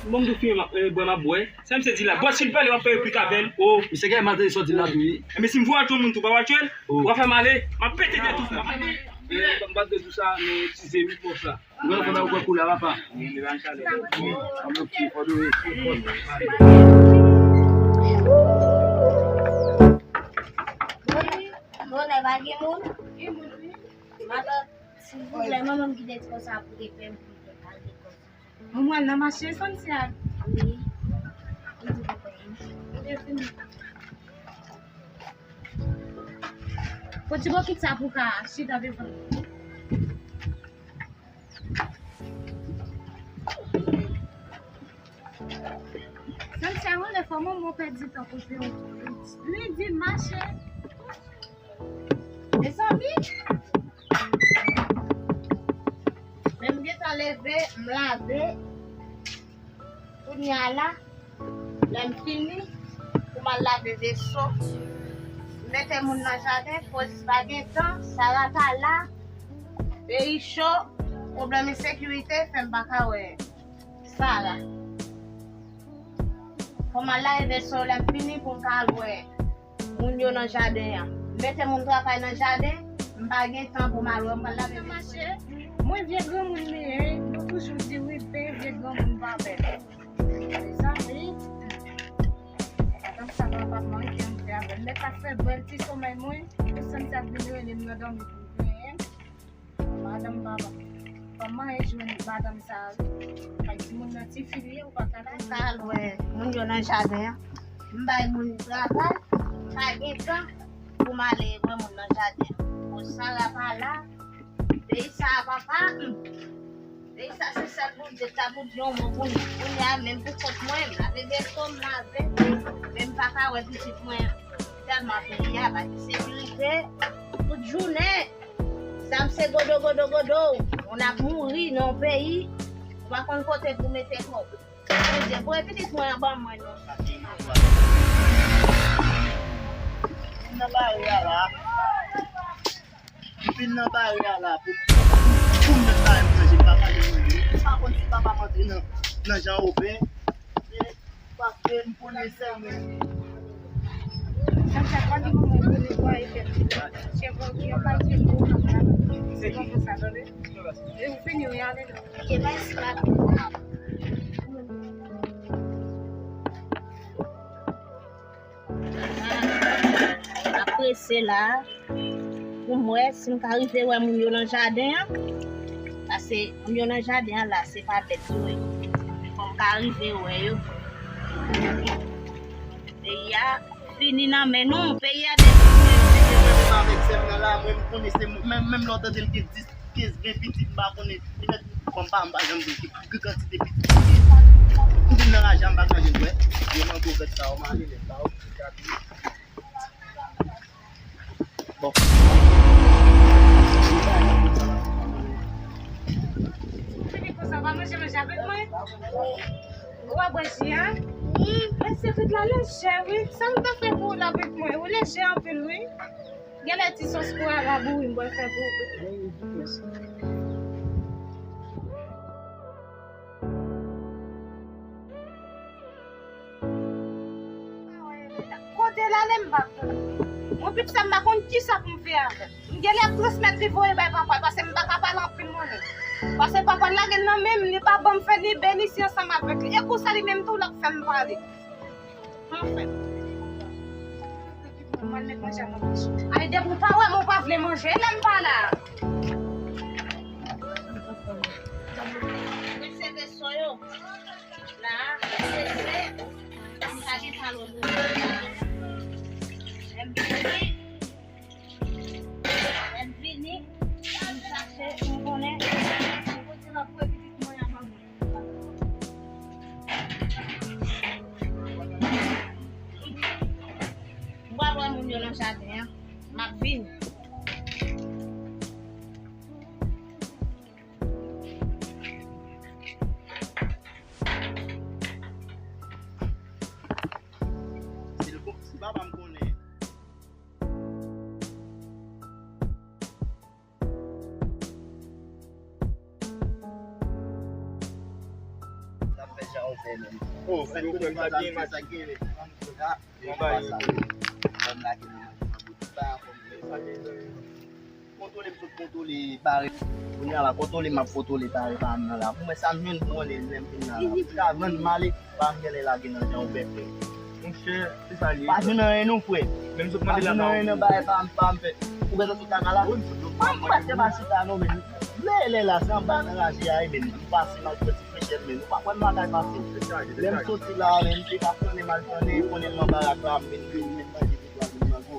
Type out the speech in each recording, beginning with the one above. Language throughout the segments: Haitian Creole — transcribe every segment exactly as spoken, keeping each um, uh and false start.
Bon, m tou fimen, m ap, eh, bwè, m ap bwè. Sa misye di la, bwè, si l pale, w ap fè replik avè l. Oh. Misye gen mal te sòti la tou, wi. Men si m voye yon moun tou, pa w al tchwe l? Oh. W ap fè m ale, m ap pete tèt ou. Eh, m pa t dwe di w sa, men ti zemi pòs la. Mwen, fò nou wè koulè a, papa. Bonè, pa gen moun? Gen moun, wi. Matant, silvouplè, manman m ki te di konsa pou te pè m pou te pale konsa. Mwen, mwen nan mache, santi a. Wi. Li di pou pè m. Ou te fini. Pou ti bokit sa pou ka chita devan. Santi a, mwen, lè fò manman w pèdi tan pou jwe yon li di mache. Mezanmi, men m gentan leve, m lave. Kounye a la, lè m fini, pou m al lave veso, m mete moun nan jaden, Folis pa gen tan, Sara pa la, peyi cho, pwoblèm ensekirite fè m pa ka wè Sara. Fò m al lave veso, lè m fini pou m ka al wè moun yo nan jaden an. M mete moun travay nan jaden, m pa gen tan pou m al wè, m pral lave mache. Mwen vye granmoun li ye, yo toujou di wi, pen vye granmoun pa bèl. Mezanmi, madanm sa va pa manke antre avè m. Lè k ap fè bèl ti somèy mwen, pou santi ap vin rele m nan dòmi pou m plenyen. Madanm pa bon. Kòman e jwenn madanm sa a, wi? Bay timoun nan ti fi li ye, ou pa ka al wè moun yo nan jaden an. M bay moun travay, m pa gen tan pou m ale wè moun nan jaden. Bon, Sara pa la. Peyi sa a, papa, hmm. Peyi sa, se sèl Bondye k ta pou di yon mo pou nou. Kounye a, menm pou kont mwen, m lave veso, m lave, men m pa ka wè pitit mwen. Tèlman peyi a pa gen sekirite. Tout jounen, zam se godo, godo, godo. Moun ap mouri nan yon peyi, ou pa konn kote pou mete kò w. Bondye, voye pitit mwen an ban mwen non. Vin nan bare a la. M vin nan bare a la pou, pou m mèt bare m manje, m pa manje manje. M pa konn si papa m antre nan, nan jan ouvè. Paske m konnen sèlman. Sa fè pa gen moun pou netwaye tèt li. Chèvre ki yon kalite gwo kòb la. Se bon pou sa, tande. E ou fini, wi, ale non. Ke bas la. M ap prese la. Pou m wè si m ka rive wè moun yo nan jaden an. Paske moun yo nan jaden an la, se pa bèt yo ye. Fò m ka rive wè yo. Peyi a fini nan men nou. Peyi a desann. Mwen menm avèk sè m nan la, mwen m konnen se mwen, menm, menm lè w tande l gen dis, kenz, ven pitit, m pa konnen. Petèt kòm pa m pa janm gen kantite pitit. M vin nan raje a, m pa ka jwenn, wè. Yo manke w bèt sa, w male lè sa, w. Bon. Fini konsa, pa manje manje avèk mwen. Ou pa bwè ji a? Wi. Men se tout la lejè, wi. Sa m ta fè pou ou la avèk mwen? Ou lejè anpil, wi. Genlè ti sòs kou a la bouyi m pral fè pou ou. Kote l ale m pa konn. Mwen pitit sa m pa konn kisa pou m fè avè l. M genlè ap transmèt li voye bay papa l, paske m pa ka pale anpil mwen menm. Paske papa l lage l nan men m, li pa ban m fè ni be ni si ansanm avèk li. E konsa li menm tou l ap fè m pale. Anfen. Mwen met manje a nan bouch. Ay, depi w pa wè m, ou pa vle manje lè m pa la. Mwen se veso yo. La, se, se, m pa gen sa lòt. Lè m vini, lè m vini, m chache, m konnen. M pral wè moun yo nan jaden an. M ap vini. Se Oh, frè m, sa gen, sa gen. Kontwole m sot kontwole bare. Kounye a la, kontwole m ap kontwole bare pa m nan la. Pou mwen sa m jwenn pou mwen lè m fin la. Pou ka vann m ale, pa m genlè lage nan jan ou pèpè. Monchè, se sa li ye. Pa jwenn anyen non, frè. Menm sot mande la. Pa jwenn anyen nan bagay pa m, pa m fè. Ou wè sot kaka la? Wi, m sot. Pa m pa chita non, men. Lè, lè la, se anba nan raje a, men. M pase m al pran ti frechè, men. Ou pa kwè m lakay pase. Lè m soti la, men, m te ka flannen m al flannen, konnen m nan barak la, men, men, men, manje. Ou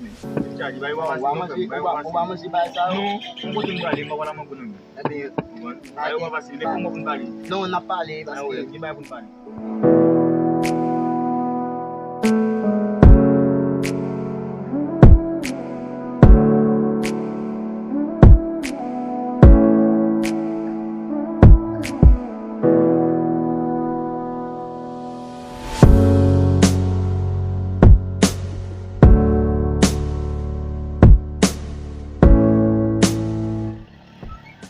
pa manje, ou pa, ou pa manje bagay sa yo? Non, m kote m prale, m pa pral nan mango non. Ebyen, konprann? Bagay yo pa fasil, men kòman pou n pale? Non, n ap pale, paske gen bagay pou n pale.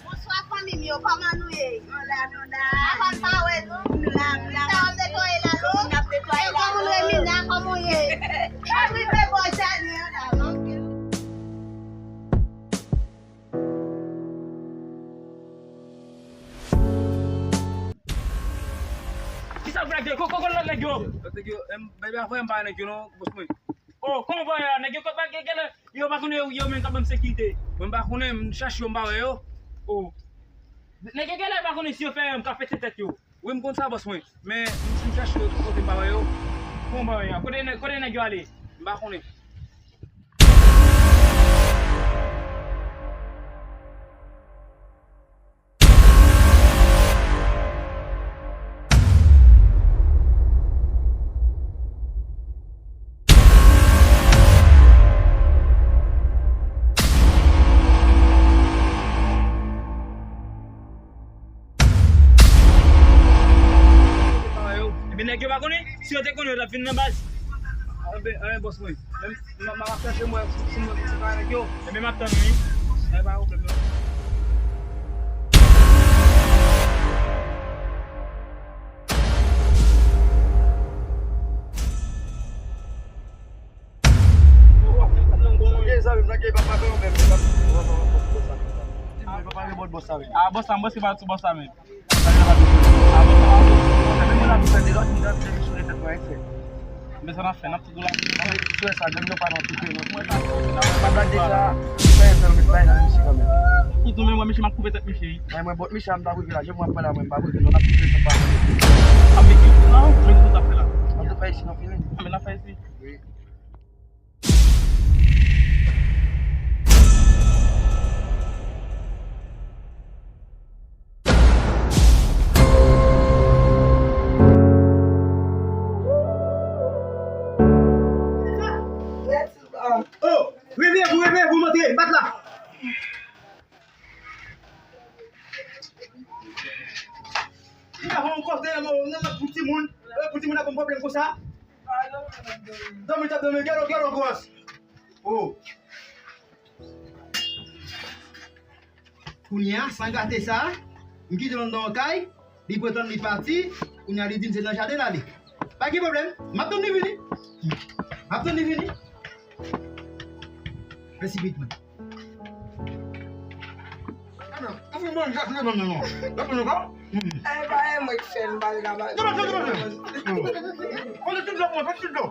Bonswa fanmi m yo, kòman nou ye? Nou la, nou la. Apa n pa wè nou? Nou la, nou la. Sa w ap netwaye la, non? N ap netwaye la, non. Kòman w ye, Mina? Kòman w ye? Mwen rive bò Jani an la, non? Kisa w fè ak yo? Ko, ko, ko lòt nèg yo? Lòt nèg yo, em, bebe, a vrè m pa wè nèg yo non, bòs mwen. Oh, kòman w pa wè a? Nèg yo kòt pa gen, gen, yo pa konnen yo, yo menm k ap ban m sekirite. Mwen m pa konnen, m chache yo, m pa wè yo. Oh. Nèg yo genlè pa konnen si yo fè m ka pete tèt yo. Wi, m konn sa, bòs mwen. Men, m, m chache yo tout kote, m pa wè yo. Kòman w pa wè a? Kote nèg, kote nèg yo ale? M pa konnen. Epi nèg yo pa konnen, si yo te konnen, yo t ap vin nan baz. Anben, anben, bòs mwen. M, m, m ap chache m wè si, si m wè se pa nèg yo. Ebyen, m ap tann ou, wi. Ebyen, pa pwoblèm, non. Gen zanmi m nan gen papa gen yon menm. Papa gen bòt bòs sa menm. Ah, bòs sa, m panse pa sou bòs sa menm. Ah, bòs sa, pa sou bòs sa. Men mwen la pou fè de lòt, m ap fè misyon de tèt mwen, frè. Men sa n ap fè, n ap toujou la. Frè sa, gang yo pa nan tout peyi non. Pa blak de sa, fè yon fè yon bay nan misye kanmenm. Tout nou menm, mwen, misye, m ap koupe tèt misye, wi. Mwen, mwen, bòt misye a, m ta prive la, je mwen ap pale a mwen, m pa prive non, n ap prive sa pa. Ap mete tout la, men tout ap fè la. An tou fè isi non fini. Ah, men n ap fè isi. Wi. Oh, reveye vou, reveye vou, monte, bat la. Li pa fè yon kòs dèyè mwen, nan mwen pou timoun. E pou timoun ap ban m pwoblèm konsa. Dòmi t ap dòmi, gèlò, gèlò gwòs. Oh. Kounye a, san gate sa, m kite l anndan yon kay, li pretann li pati, kounye a li di m se nan jaden l ale. Pa gen pwoblèm, m ap tann li vini. M ap tann li vini. Mèsi, Pitman. Ou fin manje ak lemonn nan non. Lemonn nan. Ay, pa e mwen ki fè l, m pa t ka ba. Demen, demen, demen. Kote tout lòt mwen, kote tout lòt.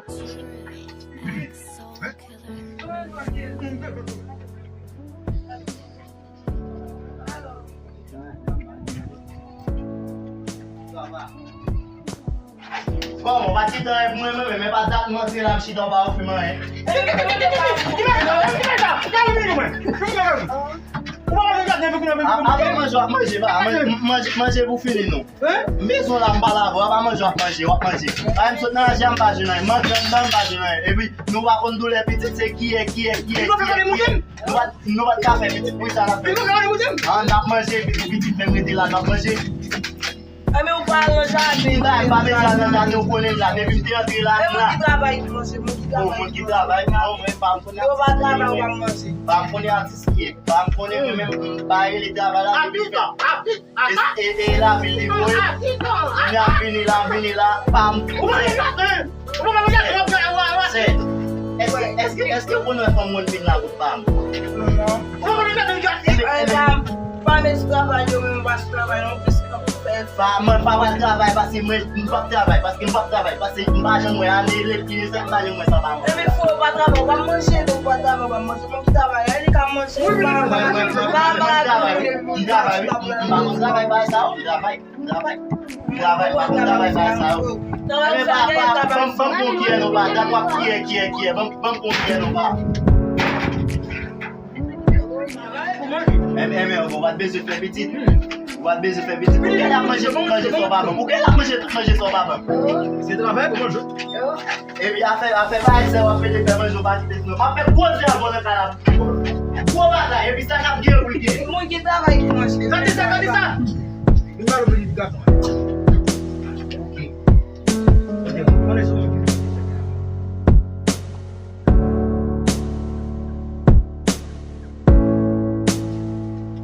Kòman, w pa t gentan rèv mwen, mwen, men pa dat m antre la, m chita, w pa ofri m anyen. Ki bagay sa? Ki bagay sa? Ki bagay sa? Ki bagay sa? Ou pa manje gade epi kounye a vin. Apa manje w ap manje, pa manje, manje, manje pou fini non. M bezwen w la, m pale avè w, apa manje w ap manje, w ap manje. Paske m sot nan raje a, m pa jwenn anyen. M antre anndan, m pa jwenn anyen. Epi nou pa konn doulè pitit, se kiyè, kiyè, kiyè, kiyè, kiyè. Nou pa, nou pa t ka fè pitit pou sa n ap fè. An, n ap manje, pitit, pitit menm rete la, n ap manje. Enben, ou pa nan jaden. Ki bagay, pa met sa nan jaden, ou konnen m la. Depi m te antre la, m la. E moun ki travay ki manje, moun ki travay. Bon, moun ki travay, non, mwen pa m konnen. Yo pa travay, ou pa manje. Pa m konnen atis ki ye. Pa m konnen mwen menm, m pa rele travay la. Atis, atis, E, e, e lavi li voye. Li ap vini la, vini la, pam. Sè, èske, èske, èske ou konn wè fanm mwen vin la pou pam? Non. Pa mwen travay yo menm, pa travay non, plis ka pou fè. Pa, mwen pa pral travay paske mwen, m p ap travay paske m p ap travay paske m pa janm wè ane lè fini sa m pa janm wè sa pa mwen. Epi fò ou pa travay, ou pa manje, ou pa travay, ou pa manje. Mwen ki travay, li ka manje, li pa travay. M travay, m travay, m travay, m pa konn travay bagay sa yo, m travay. Travay. Travay, pa pou travay, pa sa yo. Enben, pa, pa, ban m, ban m gon kiyè non, pa. Dat w ap kiyè, kiyè, kiyè. Ban m, ban m gon kiyè non, pa. Enben, enben, ou pa t bezwen fè pitit. Ou pa t bezwen fè pitit. Pou kiyès ap manje tout manje sa w pa ban m? Pou kiyès ap manje tout manje sa w pa ban m? Se travay pou manje. Epi afè, afè bagay sa w ap mete fè manje, w pa kite non. M ap fè gwo djab nan kay la. Gwo bagay, epi sa k ap gen pou l gen. Moun ki travay ki manje. Gade sa, gade sa. Li pa oblije gason. Ok. Ok, konnen se ou menm ki fè.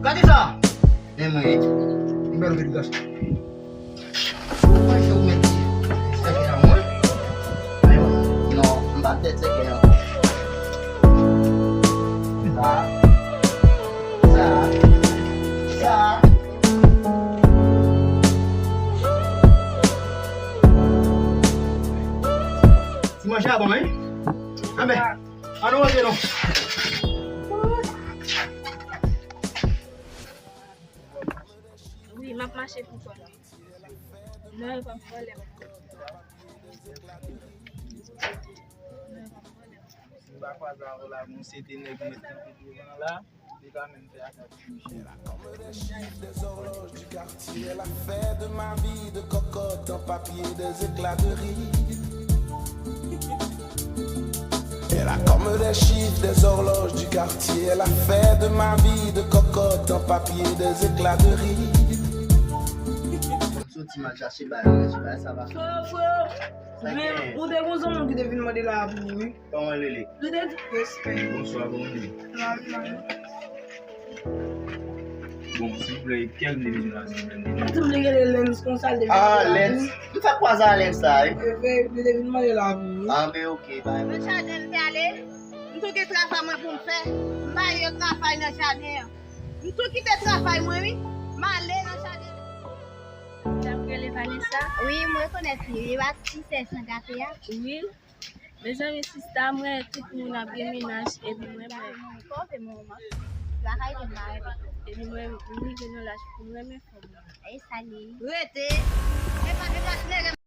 Gade sa. Men mwen, li pa oblije gason. Mwen, yo mèt sèke nan mwen. Ayo, non, m pa tèt sèke ankò. Sa, sa, sa. Ti manje a bon, wi. Anben, ann nou rantre non. Wi, m ap mache pou kò la. Non, yo p ap vòlè m ankò. Non, yo p ap vòlè m ankò. Si m pa kwaze avè w la, bon, se te nèg mwen t kanpe devan la, li pa menm fè atak sou misye. Comme des chiffres, des horloges du quartier, elle a fait de ma vie de cocotte un papier, des éclats de rire. Elle a comme des chiffres, des horloges du quartier. Elle a fait de ma vie de cocotte un papier, des éclats de rire. M soti m al chache bagay, m al chache bagay, sa va. Freo, freo, men ou te gon zanmi ki te vin mande la pou ou, wi. Kòman l rele? Li te di respè. Bonswa, kòman w ye? Lavi, lavi. Bon, silvouplè, kiyès m te bezwen la, silvouplè? Li te vle rele Lens konsa, li te vle rele Lens. Ah, Lens. M fèk kwaze a Lens sa, wi. Li te vin mande la pou ou. Ah, men ok, bay. Nan jaden m te ale. M tou gen travay mwen pou m fè. M bay yo travay nan jaden an. M tou kite travay mwen, wi. M ale nan jaden. Ou t ap rele Vanessa? Wi, m rekonèt li. Li pa ti sè san gate a. Wi. Mezanmi, sista, mwen, tout moun ap gen mennaj, epi mwen, mwen. Epi mwen, m rive nan laj pou m renmen fanm mwen. Rete. Epa, epa, nèg